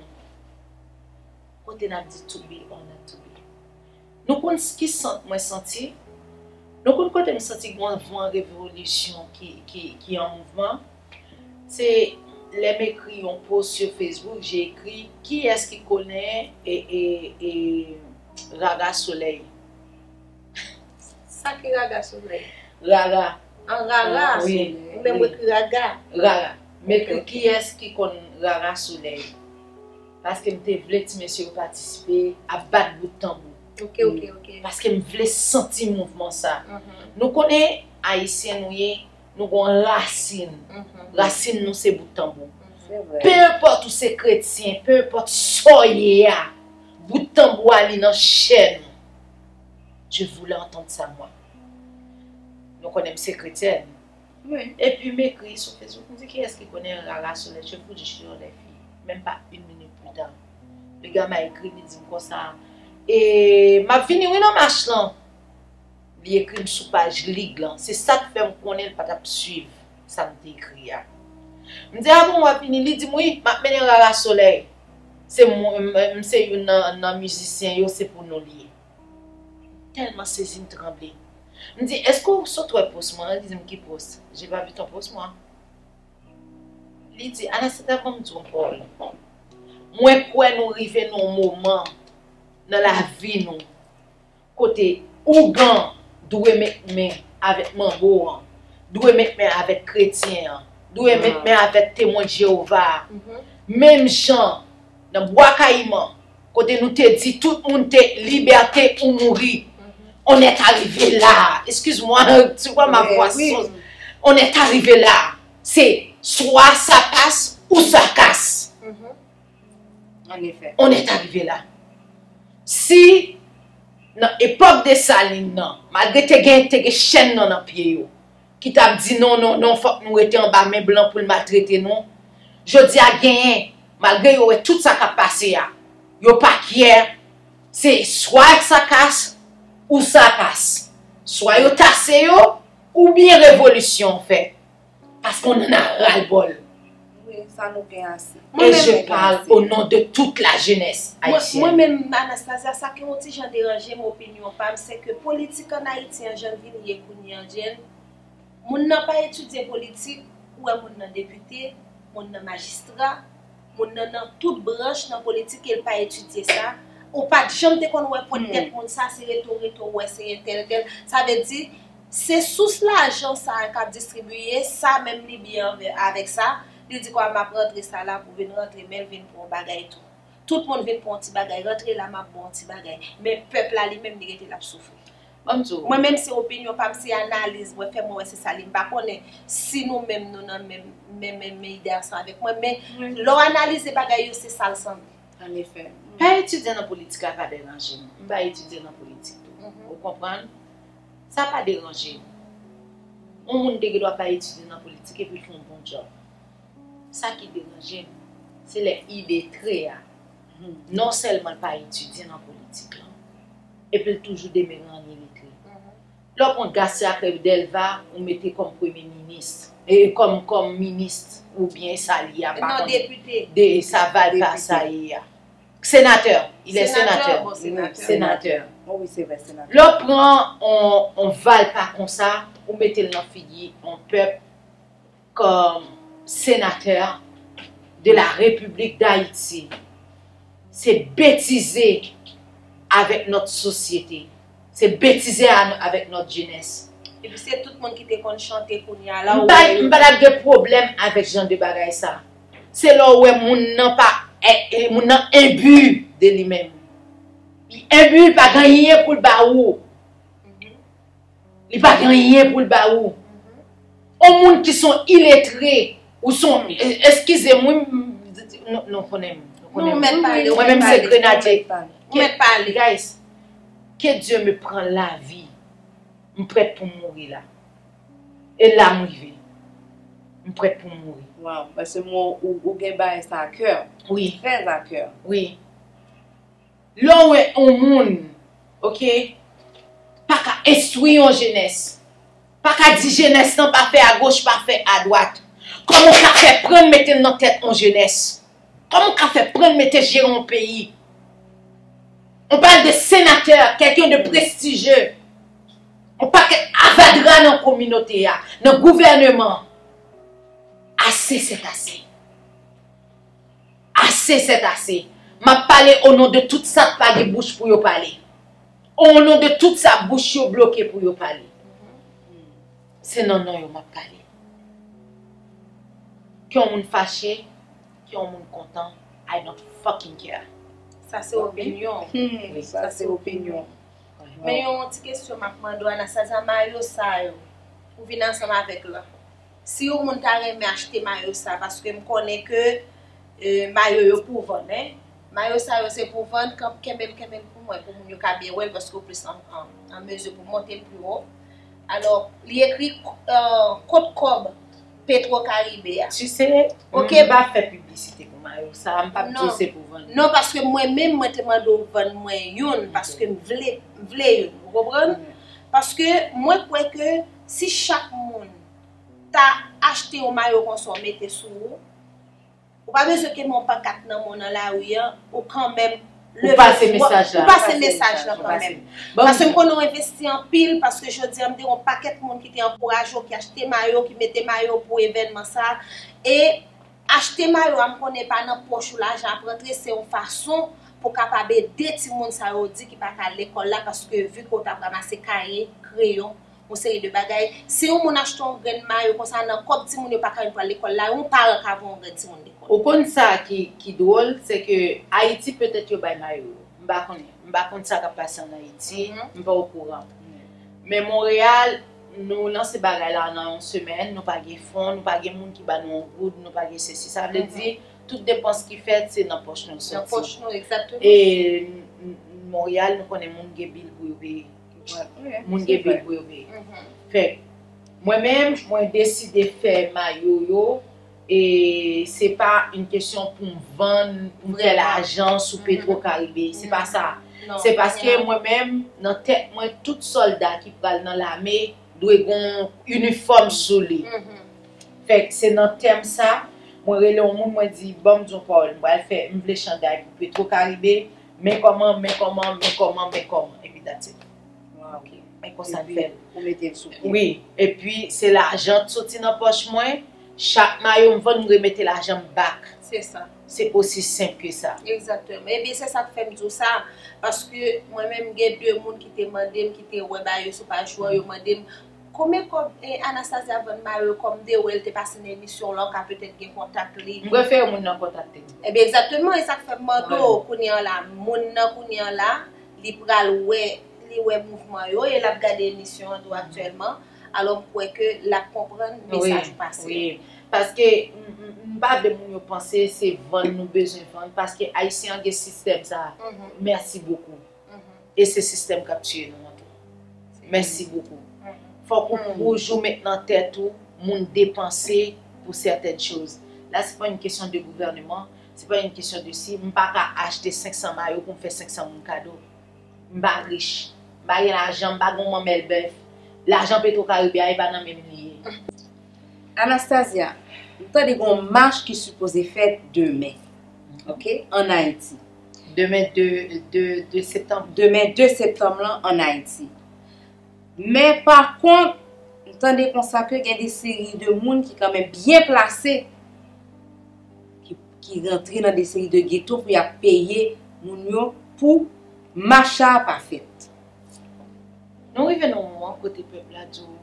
kote n ap di to be or not to be. Nou konn s- ki sant mwen santi? Nou konn kote m santi gen yon van revolisyon ki, ki, ki an mouvman? Se lè m ekri yon post sur Facebook, j'ai écrit, kiyès ki konnen e, e, e, Rara Solèy? Sa ki Rara Solèy? Rara. An Rara? Wi. Ou menm ou ekri Raga? Rara. M ekri Ok, ok. Kiyès ki konn Rara Solèy? Paske m te vle ti mesye yo patisipe ap bat bout tanbou. Ok, ok, ok. Paske m vle santi mouvman sa. Mhm. Nou konnen Ayisyen nou ye, nou gon rasin. Mhm. Rasin nou se bout tanbou. Se vre. Pe enpòt ou se kretyen, pe enpòt sa w ye a, bout tanbou a li nan chè nou. Je voulais entendre ça, moi. Nou konnen m se kretyèn. Wi. Epi m ekri sou Facebook, m di, kiyès ki konnen Rara Solèy? Je vous jure, les filles, même pas une minute plus tard, le gars m'a écrit, li di m konsa, e m ap vini wi nan mach lan. Li ekri m sou paj lig lan. Se sa k fè m konnen l pa t ap swiv sa m te ekri a. M di, a bon, w ap vini? Li di m, wi, m ap mennen Rara Solèy. Se mwen, m, m se youn nan, nan mizisyen yo, se pou nou li ye. Tèlman sezi, m tranble. M di, èske w sot wè post mwen an? Li di m, ki post? J'ai pas vu ton post, moi. Li di, Anastasia, ban m di w yon pawòl. Mwen kwè nou rive nan yon moman nan lavi nou kote ougan dwe met men avèk manbo an. dwe met men avèk kretyen an, dwe met men avèk Temwen Jewova a. Menm jan nan Bwa Kayiman, kote nou te di tout moun te libète ou mouri. On est arrivé là. Excuse-moi, tu vois ma voix. On est arrivé là. C'est soit ça passe ou ça casse. An efè. On est arrivé là. Si nan epòk Desalin nan, malgre te gen te gen chèn nan nan pye yo, ki t ap di non, non, non, fòk nou rete anba men blan pou l maltrete nou, jodi a genyen, malgre yo wè tout sa k ap pase a, yo pa kyè, se swa sa kas ou sa pas. Swa yo tase yo, oubyen revolisyon fèt. Paske on en a ras le bol. Wi, sa nou gen ase. Et je parle au nom de toute la jeunesse haïtienne. Mwen menm, Anastasia, sa ki yon ti jan deranje m, opinyon pa m, se ke politik an Ayiti an, jan l vin ye kounye an, Jane, moun nan pa etidye politik, ou wè moun nan depite, moun nan majistra, moun nan nan tout branch nan politik e l pa etidye sa. Ou pa t janm te konn wè pwent tèt moun sa, se rete w rete w wè se entèl entèl. Sa vle di, se sous lajan sa a k ap distribiye, sa menm li byen avè- avèk sa, li di kwa m ap rantre sa la pou vin rantre, men l vin pou yon bagay tou. Tout moun vin pou yon ti bagay, rantre la m ap ba w yon ti bagay. Men pèp la li menm li rete l ap soufri. Ban m di w. Mwen menm se opinyon pa m, se analiz mwen fè, mwen wè se sa li. M pa konnen si nou menm nou nan menm menm menm ide ansanm avèk mwen, men lè w analize bagay yo se sa l sanble. An efè. Pa etidye nan politik la pa deranje m. M pa etidye nan politik tou. Ou konprann? Sa pa deranje m. Yon moun te gen dwa pa etidye nan politik epi l fè yon bon djòb. Sa ki deranje m, se lè iletre a, non sèlman l pa etidye nan politik lan, epi l toujou demere an iletre. Lè w pran Garcia Crève Delva, ou mete kòm premye minis, e kòm kòm minis oubyen sa li a, pa Non, konn depite. de sa Valpa sa ye a. Senatè, il est Senatè, sénateur. Bon, senatè. Senatè. Oh, wi, se vre, senatè. Lè w pran on, on Valpa konsa, ou mete l nan figi on pèp kòm senatè de la République d'Haïti, se betize avèk nòt sosyete. Se betize a- avèk nòt jenès. Epi se tout moun ki te konn chante kounye a la. M pa m pa t ap gen pwoblèm avèk jan de bagay sa. Se lè w wè moun nan pa e- e- moun nan enbi de li menm. Li enbi, li pa gen anyen pou l ba ou. Li pa gen anyen pou l ba ou. On moun ki son iletre ou son e- eskize m, wi, m- nou, nou konnen m. Nou konnen Nou m. mèt pale, ou Mwen menm mèt se pale. grenadye. Ou mèt pale. Guys, que Dieu me prend la vie. M prèt pou m mouri la. E la m rive. M prèt pou m mouri. Wow, paske mwen ou, ou gen bagay sa a kè. Wi, Trè a kè. wi. Lè w wè on moun, oke, pa ka enstwi yon jenès, pa ka di jenès lan pa fè agoch, pa fè adwat. Kòman w ka fè prann mete l nan tèt yon jenès? Kòman w ka fè prann mete jere yon peyi? On parle de sénateur, quelqu'un de prestigieux. On pakèt avadra nan kominote a, nan gouvèneman. Ase sèt ase. Ase sèt ase. M ap pale o non de tout sa k pa gen bouch pou yo pale. O non de tout sa bouch yo bloke pou yo pale. Se nan non yo m ap pale. Ke yon moun fache, ke yon moun kontan, I don't fucking care. Sa se opinyon. Hmm, sa se opinyon. Men yon ti kesyon m ap mande w, Anastasia, mayo sa yo, ou vin ansanm avèk la. Si yon moun ta renmen achte mayo sa, paske m konnen ke e, mayo yo pou vann, en. Mayo sa yo se pou vann, kanp kenbe l, kenbe l pou mwen, pou moun yo ka byen wè l, paske w plis an, an, an mezi pou monte l pi wo. Alò, li ekri e, kont kòb Petro Caribe a. Tu sais, ok, m pa fè piblisite pou mayo sa, m p ap di w se pou vann. Non, paske mwen menm, mwen te mande w vann mwen youn, paske m vle, m vle youn, ou konprann? Paske mwen kwè ke si chak moun ta achte yon mayo konsa w mete sou ou, ou pa bezwen kenbe yon pankat nan men w nan lari an, ou kanmenm Ou pase mesaj la. Ou pase mesaj la kanmenm. Paske m konnen w envesti anpil, paske jodi a m te yon pakèt moun ki te ankouraje w, ki achte mayo, ki mete mayo pou evènman sa. E achte mayo a, m konnen pa nan pòch ou lajan ap rantre, se yon fason pou w kapab ede timoun sa yo di ki pa ka al lekòl la, paske vi ke w t ap ranmase kaye, kreyon, yon seri de bagay. Si yon moun achte yon grenn mayo konsa nan kòb timoun yo pa ka vin pral lekòl la, yon paran ka voye yon grenn timoun lekòl. Ou konn sa ki, ki dwòl, se ke Ayiti petèt yo bay mayo yo. M pa konnen. M pa konn sa k ap pase ann Ayiti. Mhm. M pa okouran. Men Monreyal, nou lanse bagay la nan yon semèn, nou pa gen fon, nou pa gen moun ki ba nou yon goud, nou pa gen sesi. Sa vle di, tout depans ki fèt, se nan pòch nou soti. Nan pòch nou, egzakteman. E n- n- Monreyal, nou konnen moun gen bil pou yo peye. Wi, wi, moun gen bil pou yo peye. Mhm. Fè, mwen menm, mwen deside fè mayo yo, e se pa yon kesyon pou m vann, pou m fè lajan sou Petro Caribe. Se pa sa. Non, se paske mwen menm, nan tèt mwen, tout sòlda ki pral nan lame dwe gon inifòm sou li. Mhm. Fèk se nan tèm sa, mwen rele yon moun, mwen di, "Ban m di yon pawòl, m pral fè, m vle chanday pou Petro Caribe, men kòman, men kòman, men kòman, men kòman." Epi that's it. Wow. Ok. E konsa m fè l. Ou mete l sou pye. Wi, epi se lajan k soti nan pòch mwen, chak mayo m vann, m remete lajan m back. Se sa. Se osi senp ke sa. Egzakteman. Ebyen, se sa k fè m di w sa, paske mwen menm, gen de moun ki te mande m, ki te wè bagay yo sou paj ou an, yo mande m, "Konbyen kòb, eh, Anastasia vann mayo?" Kòm de wè l te pase nan emisyon w la, w ka petèt gen kontak li. M prefere moun nan kontakte m. Ebyen, egzakteman, e sa k fè m mande w kounye an la. Moun nan kounye an la, li pral wè, li wè mouvman yo, e l ap gade emisyon an tou aktyèlman. Alò, m kwè ke l ap konprann mesaj ou pase. Wi, wi. Paske m, m, m pa vle moun yo panse se vann nou bezwen vann, paske Ayisyen an gen sistèm sa a. Mhm. Merci beaucoup. Mhm. E se sistèm k ap tiye nou an tou. Merci beaucoup. Mhm. Fòk ou toujou met nan tèt ou, moun depanse pou sètèn choz. La, se pa yon kesyon de gouvèneman, se pa yon kesyon de si, m pa ka achte senk san mayo pou m fè senk san moun kado. M pa rich. M pa gen lajan, m pa gen yon manmèl bèf. Lajan Petro Caribe a, e pa nan men m li ye. Anastasia, m tande gen yon mach ki sipoze fèt demen, ok, ann Ayiti. Demen de, de, de septanm. Demen de septanm lan ann Ayiti. Men pa kont, m tande konsa ke gen de seri de moun ki kanmenm byen plase, ki, ki rantre nan de seri de geto pou y ap peye moun yo pou mach sa a pa fèt. Nou rive nan yon moman kote pèp la di w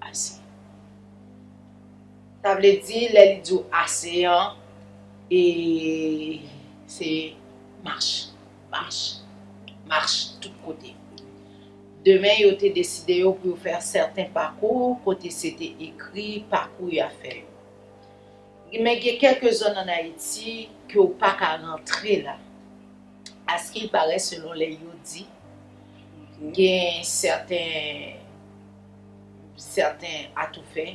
ase. Sa vle di, lè li di w ase an, e se mach, mach, mach tout kote. Demen, yo te deside yo pou yo fè sèten pakou, kote se te ekri pakou y ap fè yo. Men gen kèlke zòn ann Ayiti ke w pa ka rantre la. Askilpare, selon lè yo di, gen sèten, sèten atoufè,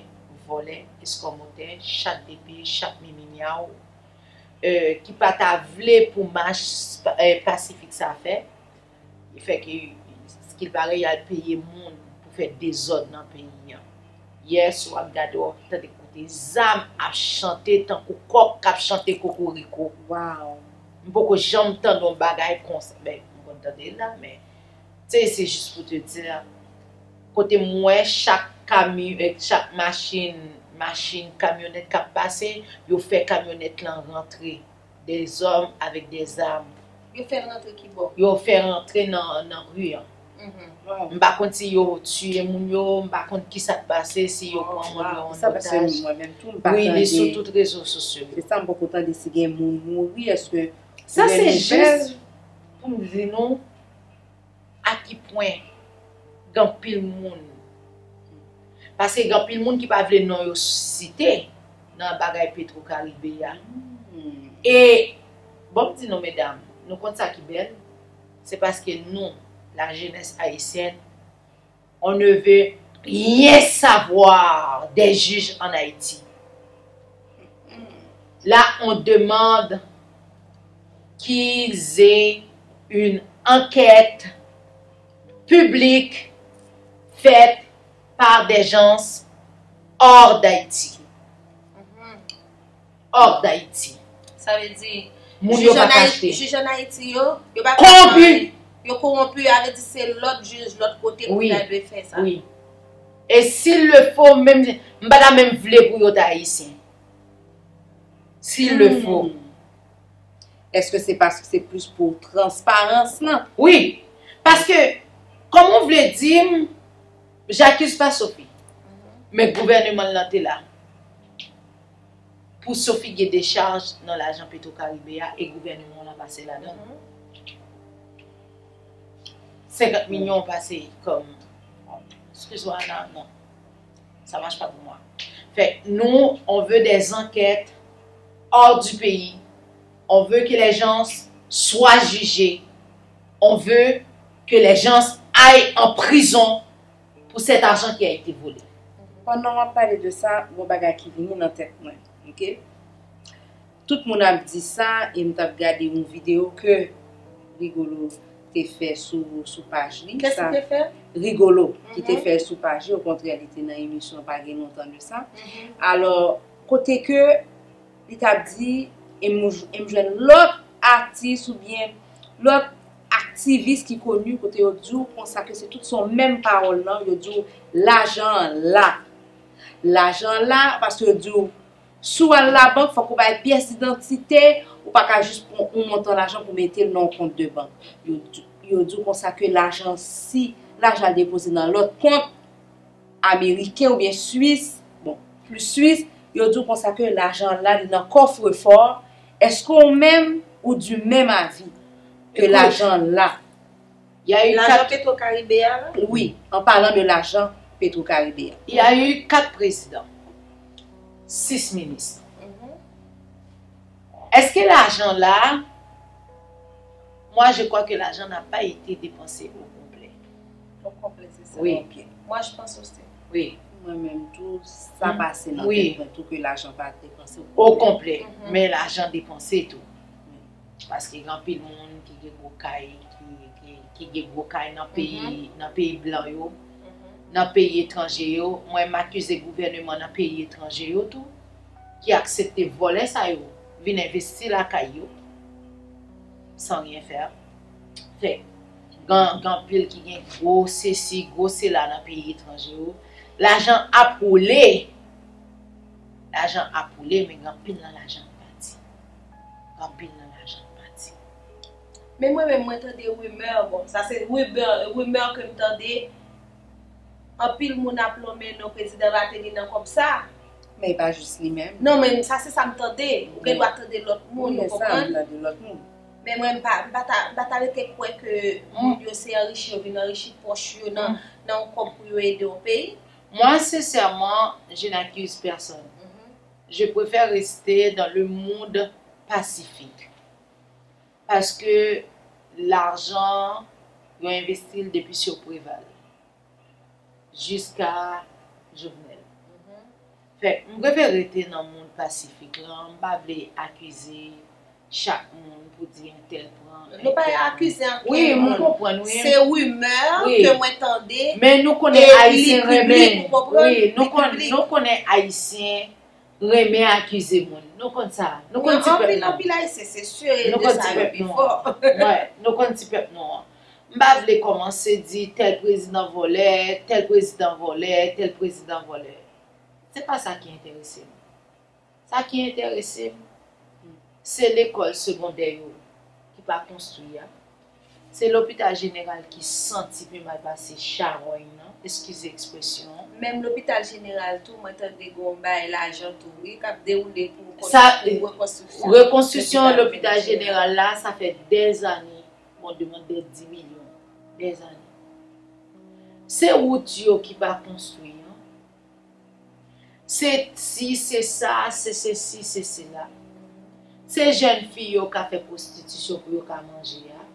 vòlè, eskòmotè, chat de pye, chat mimi myaw, eh, ki pa ta vle pou mach, eh, pasifik sa fèt. Li fè ke, askilpare, y al peye moun pou fè dezòd nan peyi an. Yè, si w ap gade, w ap tande kote zam ap chante tankou kòk k ap chante kokoriko. Wow. M poko janm tande yon bagay konsa. Ben, m konn tande l la, men, se, se jis pou te di, kote m wè chak kami-, eh, chak machin, machin, kamyonèt k ap pase, yo fè kamyonèt lan rantre. Des hommes avec des armes. Yo fè l rantre ki bò? Yo fè rantre nan, nan ri an. Mhm. M pa konn si yo tiye moun yo, m pa konn ki sa k pase, si yo pran moun yo an otaj. Wi, li sou tout rezo sosyo yo. Se sa m poko tande si gen moun mouri, èske... Sa se jis pou m di nou, a ki pwen gen anpil moun. Paske gen anpil moun ki pa vle non yo site nan bagay Petro Caribe a. Hmm. E, bon, m di nou, medam, nou konn sa ki bèl, se paske nou, la jeunesse haïtienne, on ne veut rien savoir des juges en Haïti. Là, on demande qu'ils aient une enquête publique faite par des gens hors d'Haïti. Mhm. Hors d'Haïti. Sa vle di, moun yo pa ka achte. Jij ann Ayiti yo, yo pa ka fè anyen. Yo kowonpi, sa vle di se lòt jij, lòt kote pou ta dwe fè sa. Wi. Et s'il le faut, menm, m pa ta menm vle pou yo t ayisyen. S'il le faut. Èske se paske se plis pou transparans lan? Wi. Paske, kòman w vle di m, J'accuse pas Sophie, men gouvènman l lan te la pou Sophie gen dechaj nan lajan Petro Caribe a e gouvènman w la pase ladan l. Senkant milyon pase kòm, excuse-moi, non, non. Ça marche pas pour moi. Fait, nous, on veut des enquêtes hors du pays. On veut que les gens soient jugés. On veut que les gens aillent en prison pour cet argent qui a été volé. Pandan w ap pale de sa, gon bagay ki vini nan tèt mwen, ok? Tout moun ap di sa, e m t ap gade yon videyo ke Rigolo te fè sou, sou paj li. Kès ki te fè? Rigolo ki te fè sou paj li, okontrè, li te nan emisyon pa gen lontan de sa. Alò, kote ke li t ap di, e m, e m jwenn lòt atis oubyen lòt aktivis ki koni kote yo di w konsa ke se tout se yon menm pawòl lan, yo di w lajan an la. Lajan an la, paske yo di w si w al labank, fòk ou bay pyès idantite, ou pa ka jis pran yon montan lajan pou mete l nan yon kont de bank. Yo, yo di w konsa ke lajan, si lajan al depoze nan lòt kont ameriken oubyen swis, bon, plis swis, yo di w konsa ke lajan la li nan kòfrefò. Èske ou menm ou du menm avi ke lajan la? Il y a eu Lajan quatre, Petro Caribe a la? Oui, en parlant de lajan Petro Caribe a. Il y a eu quatre présidents, six ministres. Est-ce que l'argent là, moi je crois que l'argent n'a pas été dépensé au complet. Au complet, c'est ça. Oui. Ok. Moi, je pense aussi. Oui. Mwen menm tou, sa pase nan Oui. tèt mwen tou ke lajan pa depanse Au complet. Men lajan depanse tou. Paske gen anpil moun ki gen gwo kay, ki, ki, ki gen gwo kay nan peyi, nan peyi blan yo, nan peyi etranje yo. Mwen, m akize gouvènman nan peyi etranje yo tou, ki aksepte vòlè sa yo vin envesti lakay yo, san ryen fè. Fè, gen, gen anpil ki gen gwo sesi, gwo sela nan peyi etranje yo. Lajan ap woule. Lajan ap woule, men gen anpil nan lajan ap pati. Gen anpil nan lajan ap pati. Men mwen menm, mwen tande rimè, bon, sa se rimè, rimè ke m tande, anpil moun ap lonmen non prezidan Martelly nan kòb sa. Men e pa jis li menm. Non, men sa se sa m tande. Ou gen dwa tande lòt moun, Wi, ou sa, m konprann? Tande lòt moun. Men mwen, m pa, m pa ta, m pa ta rete kwè ke moun yo se anrichi, yo vin anrichi pòch yo nan, nan yon kòb pou yo ede yon peyi. Moi, sincèrement, je n'accuse personne. Je préfère rester dans le monde pacifique. Paske lajan, yo envesti l depi sou Preval jiska Jovenel. Fè, m prefere rete nan mond pasifik lan, m pa vle akize chak moun pou di entèl pran, Nou pa entèl. Akize ankenn Wi, m moun. Konprann, wi. Se rimè Wi. Ke mwen tande. Men nou konnen E li Ayisyen piblik, renmen. Ou konprann? Wi, nou Li konn, piblik. Nou konnen Ayisyen renmen akize moun. Nou konn sa. Nou konn ti pèp Anpil, nou. Anpil Ayisyen, se sure, Nou de konn sa ti yo pèp pi nou. Fò. Wè, nou konn ti pèp nou an. M pa vle kòmanse di tèl prezidan vòlè, tèl prezidan vòlè, tèl prezidan vòlè. Se pa sa ki enterese m. Sa ki enterese m, se lekòl segondè yo ki pa konstwi a. Se lopital jeneral ki santi pi mal pase chawony nan, eskize ekspresyon an. Menm lopital jeneral tou, mwen tande gon bay lajan tou, wi, k ap dewoule pou Sa, pou rekonstriksyon. Rekonstriksyon lopital jeneral la, sa fè dèzane, bon, demande de dis milyon. Dèzane. Se wout yo ki pa konstwi an. Se si, se sa, se sesi, se sela. Se jèn fi yo ka fè pwostitisyon pou yo ka manje a.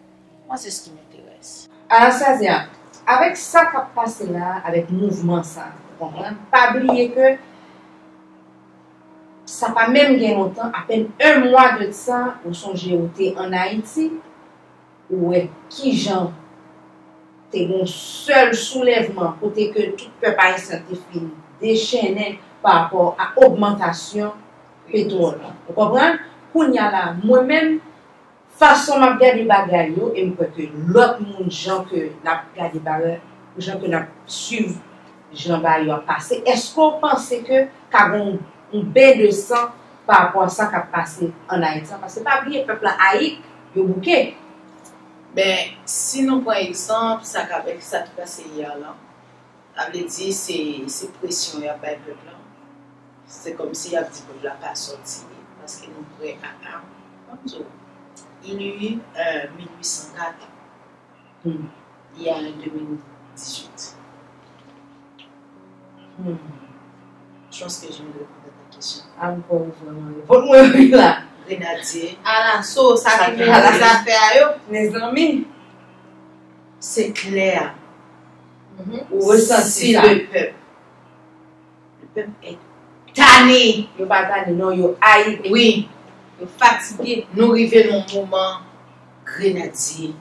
Moi, c'est ce qui m'intéresse. Anastasia, avèk sa k ap pase la, avèk mouvman sa, ou konprann? Pa bliye ke sa pa menm gen lontan, apèn un mwa de sa, ou sonje ou te ann Ayiti, ou wè kijan te gen yon sèl soulèvman kote ke tout pèp ayisyen te fin dechennen pa rapò a ogmantasyon petwòl la. Ou konprann? Kounye a la, mwen menm, fason m ap gade bagay yo, e m kwè ke lòt moun, jan ke n ap gade bagay, jan ke n ap swiv jan bagay yo ap pase, èske w panse ke ka gen yon, yon ben de san pa rapò a sa k ap pase ann Ayiti an? Paske pa bliye, pèp la ayik, yo bouke. Ben, si nou pran egzanp, sa k ap, sa ki pase yè lan, Sa vle di se, se presyon y ap bay pèp la. Se kòmsi y ap di pèp la pa sòti, paske nou prè a, a, kòm di w, il y a eu, euh, mil uit san kat, il y a un deux mille dix-huit. Hmm. Je pense que je viens de répondre à ta question. A m kwè ou vrèman reponn mwen wi la. Grenadye. Alaso, sa ki gen gwo zafè a yo. Mezanmi. Se klè. Ou resanti sa. Le pèp. Le pèp est tanné. Yo pa tanné, non, yo ayi. Wi. Yo fatige. Nou rive nan yon moman grenadye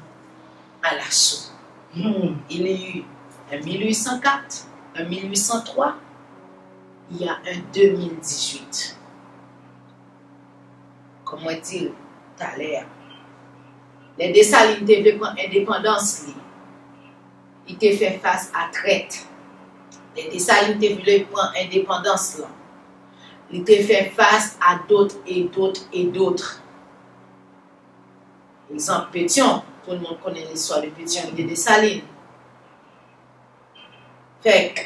alaso. Hmm. Il y a eu un mil uit san kat, un mil uit san twa, il y a un deux mille dix-huit. Kòm mwen di l talè a, lè Desalin te vle pran endepandans li, li te fè fas a trèt. Lè Desalin te vle pran endepandans lan, li te fè fas a dot e dot e dot. Egzanp, Petyon, tout le monde connaît l'histoire de Petyon et de Dessalines. Fèk,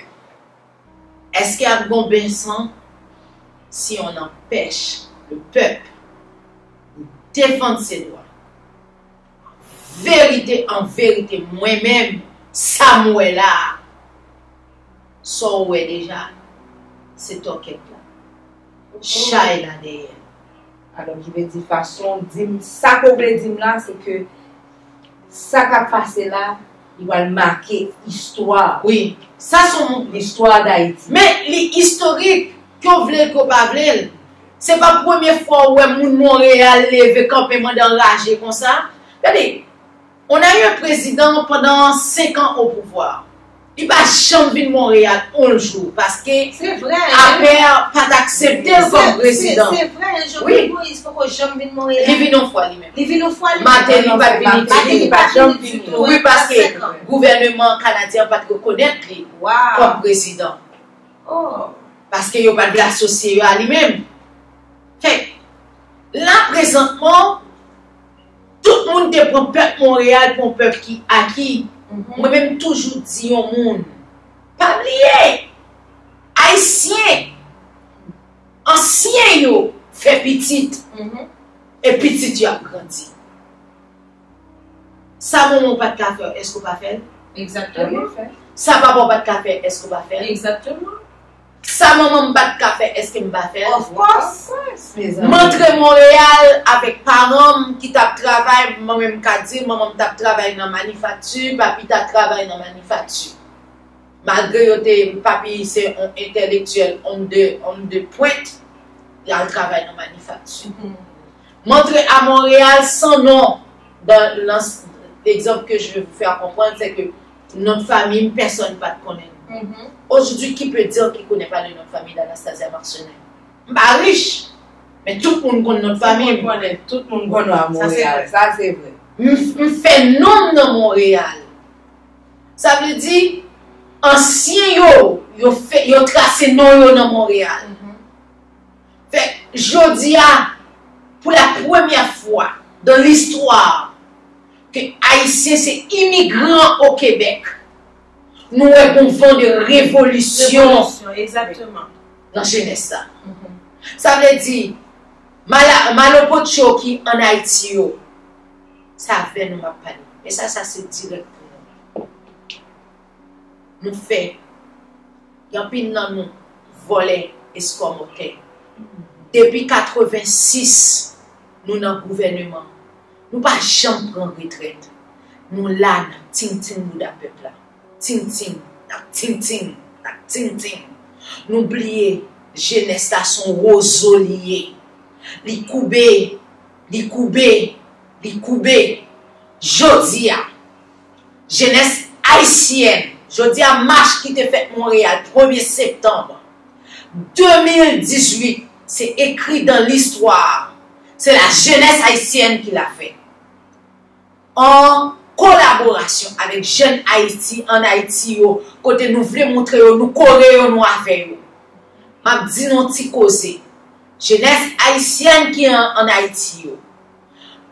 èske ap gon bensan si on empêche le peuple de défendre ses droits? Verite an verite, mwen menm, sa m wè la a, sa w wè deja, se tòkèt la. Chay la dèyè. Alò, ki vle di fason w di m, sa ke w vle di m la, se ke sa k ap pase la, li pral make istwa. Wi, sa se yon listwa Dayiti. Men li istorik, ke w vle l, ke w pa vle l. Se pa premye fwa w wè moun Monreyal leve kanpe mande anraje konsa. Gade, on a eu un président pendant cinq ans au pouvoir. Li pa janm vin Monreyal yon jou, paske APR pa t aksepte l kòm prezidan. Se vre, Jovenel Moïse poko janm vin Monreyal. Li vin yon fwa li menm. Li vin yon fwa li menm. Martelly pa t vin isit. Martelly pa t vin isit tou. Wi, paske gouvèneman kanadyen an pa t rekonèt li kòm prezidan. Paske yo pa t vle asosye yo a li menm. Fèk, la prezantman, tout moun te pran pèp Monreyal pou yon pèp ki aki. Mwen menm toujou di yon moun, pa bliye, Ayisyen, ansyen yo fè pitit, e pitit yo ap grandi. Sa manman w pa t ka fè, èske w pa fè l? Egzakteman. Sa papa w pa t ka fè, èske w pa fè l? Egzakteman. Sa manman m pa t ka fè, èske m pa fè l? Of course. M antre Monreyal avèk paran m ki t ap travay, mwen menm m ka di, manman m t ap travay nan manifakti, papi t ap travay nan manifakti. Malgre yo te, papi se yon entèlektyèl, homme de, homme de pointe, l al travay nan manifakti. M antre a Monreyal san non. Dans, dans l'exemple que je veux vous faire comprendre, c'est que non de famille, personne pa t konnen. Aujourd'hui, qui peut dire qu'il connaît pas le nom de famille d'Anastasia Marcelin? M pa rich, men tout moun konn non de famille. Tout moun konnen, tout moun konn non a Monreyal. Sa se vre. M, m fè non m nan Monreyal. Sa vle di, ansyen yo, yo fè, yo trase non yo nan Monreyal. Fè, jodi a, pour la première fois dans l'histoire, ke Ayisyen se imigran o Kebèk, nou wè gon van de revolisyon nan jenès la. Sa vle di, mala-, malopotcho ki ann Ayiti yo, se avè nou m ap pale. E sa, sa se dirèk pou nou. Nou fè, gen anpil nan nou vòlè, eskòmòtè. Depi katrevensis, nou nan gouvèneman. Nou pa janm pran retrèt. Nou la, n ap tingting bouda pèp la. Tingting, n ap tingting, n ap tingting. Nou bliye, jenès la se yon wozo li ye. Li koube, li koube, li koube. Jodi a, jenès ayisyèn, jodi a, mach ki te fèt Monreyal, premye septanm de mil dizuit, se écrit dans l'histoire. C'est la jeunesse haïtienne qui l'a fait. An kolaborasyon avèk jèn Ayiti ann Ayiti yo, kote nou vle montre yo nou kore yo, nou avè yo. M ap di nou yon ti koze. Jenès ayisyèn ki an, ann Ayiti yo.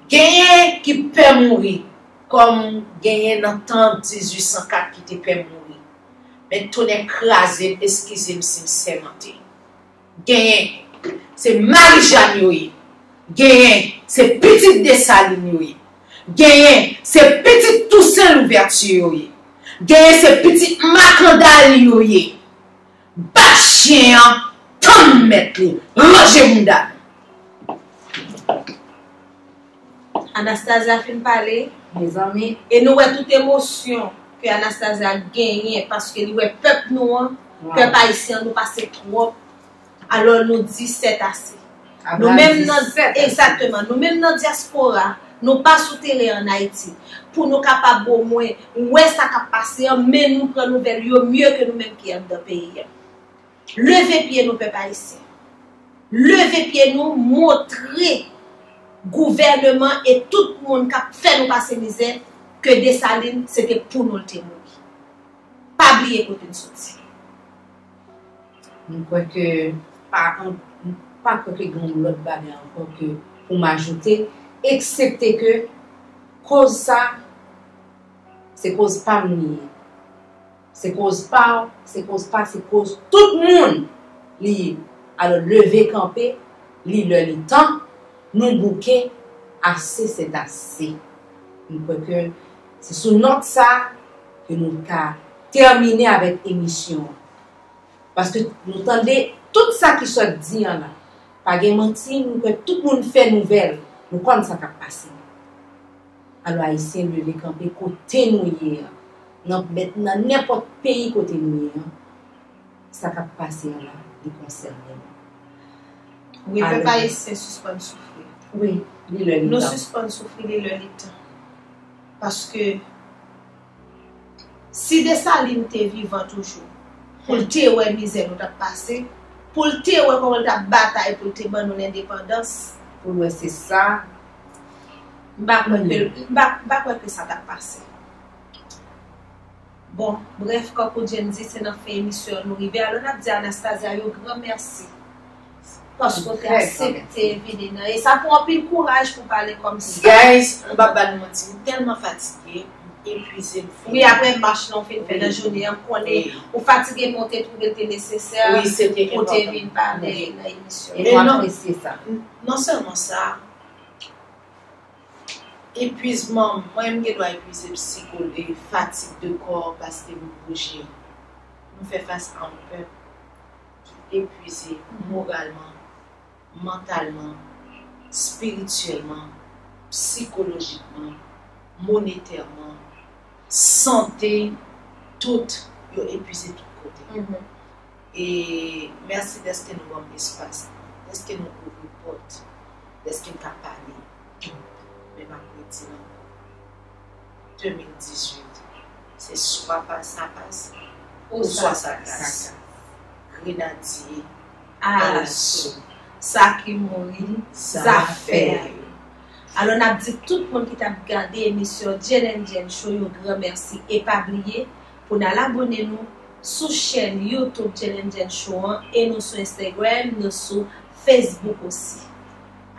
Genyen ki pè mouri, kòm genyen nan tan dizuit san kat ki te pè mouri. Men tonè kraze m, eskize m si m sèmante. Genyen se Marijàn yo ye. Genyen se pitit Desalin yo ye. Genyen se pitit Tousen Louvèti yo ye. Genyen se pitit Makandal yo ye. Bat chen an, tann mèt li. Ranje bounda nou. Anastasia fin pale, mezanmi, e nou wè tout emosyon ke Anastasia genyen paske li wè pèp nou an, pèp ayisyen an, nou pase twòp. Alò nou di sètase. Nou menm nan, egzakteman, nou menm nan dyaspora, nou pa sou teren ann Ayiti pou nou kapab omwen wè sa k ap pase an, men nou pran nouvèl yo mye ke nou menm ki anndan peyi a. Leve pye nou, pèp ayisyen. Leve pye nou, montre gouvèneman e tout moun k ap fè nou pase mizè ke Desalin se te pou nou l te mouri. Pa bliye kote n soti. M kwè ke pa an, m pa kwè ke gen yon lòt bagay ankò ke pou m ajoute, eksepte ke koz sa se koz pa m li ye. Se koz pa w, se koz pa, se koz tout moun li ye. Alò leve kanpe, li lè li tan, nou bouke, ase sètase. M kwè ke se sou nòt sa ke nou ka tèmine avèk emisyon an. Paske nou tande tout sa ki sot di an la. Pa gen manti, nou kwè tout moun fè nouvèl, nou konn sa k ap pase. Alò ayisyen leve kanpe kote nou ye an, nan, nan nenpòt peyi kote nou ye an, sa k ap pase an la, li konsène nou. Wi, pèp ayisyen sispann soufri. Wi, li lè li tan. Nou sispann soufri, li lè li tan. Paske si Desalin te vivan toujou, pou l te wè mizè nou t ap pase, pou l te wè kòman l t ap batay pou l te ban nou lendepandans, pou l wè se sa, m pa kwè ke, m pa, m pa kwè ke sa t ap pase. Bon, brèf, kankou Jenn di, se nan fen emisyon an nou rive. Alò n ap di Anastasia yon gran mèsi paske w te aksepte vini nan. E sa pran anpil kouraj pou pale kòmsa. Guys, m p ap ba nou manti, m tèlman fatige, m epuize, m fini. Wi, apre mach lan w fin fè nan jounen an, m konnen ou fatige, men w te twouve l te nesesè pou w te vin pale nan emisyon an. E nou apresye sa. Non sèlman sa, epuizman, mwen menm m gen dwa epuize psikolo-, fatig de kò paske m bouje. Nou fè fas a yon pèp ki epuize moralman, mantalman, espirityèlman, psikolojikman, monetèman, sante, tout, yo epuize tout kote. E mèsi dèske nou ban m espas, dèske nou ouvri pòt, dèske m ka pale. Men m ap redi l ankò, de mil dizuit, se swa pa sa pase, oswa sa kase. Grenadye, aso. Sa ki mouri, zafè yo. Alò n ap di tout moun ki t ap gade emisyon Jen and Jen Show yon gran mèsi e pa bliye pou n al abòne nou sou chèn YouTube Jen and Jen Show an e nou sou Instagram, nou sou Facebook osi.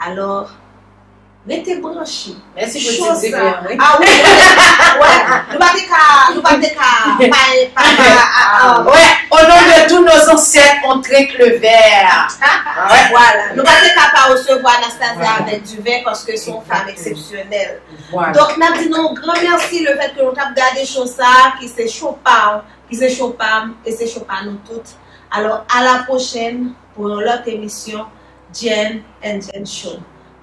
Alò, rete branche. Mèsi pou ti diven an, wi. Ah wi, wi. Nou pa te ka, nou pa te ka, pa, pa, pa, ah, ah. Ouais, au nom de tous nos ancêtres, on trinque le verre. Voilà. Nou pa te ka pa resevwa Anastasia avèk diven paske se yon fanm eksepsyonèl. Donk n ap di nou yon gran mèsi lefètke nou t ap gade show sa a ki se show pa w, ki se show pa m e se show pa nou tout. Alò, à la prochaine pour yon lòt emisyon Jen and Jen Show.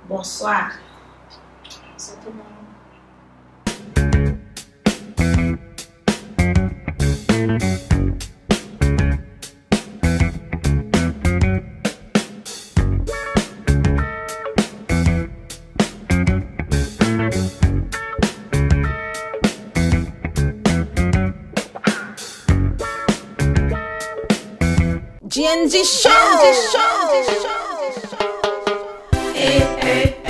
Bonsoir. Bonsoir tout le monde. G N G Show. Hey, hey.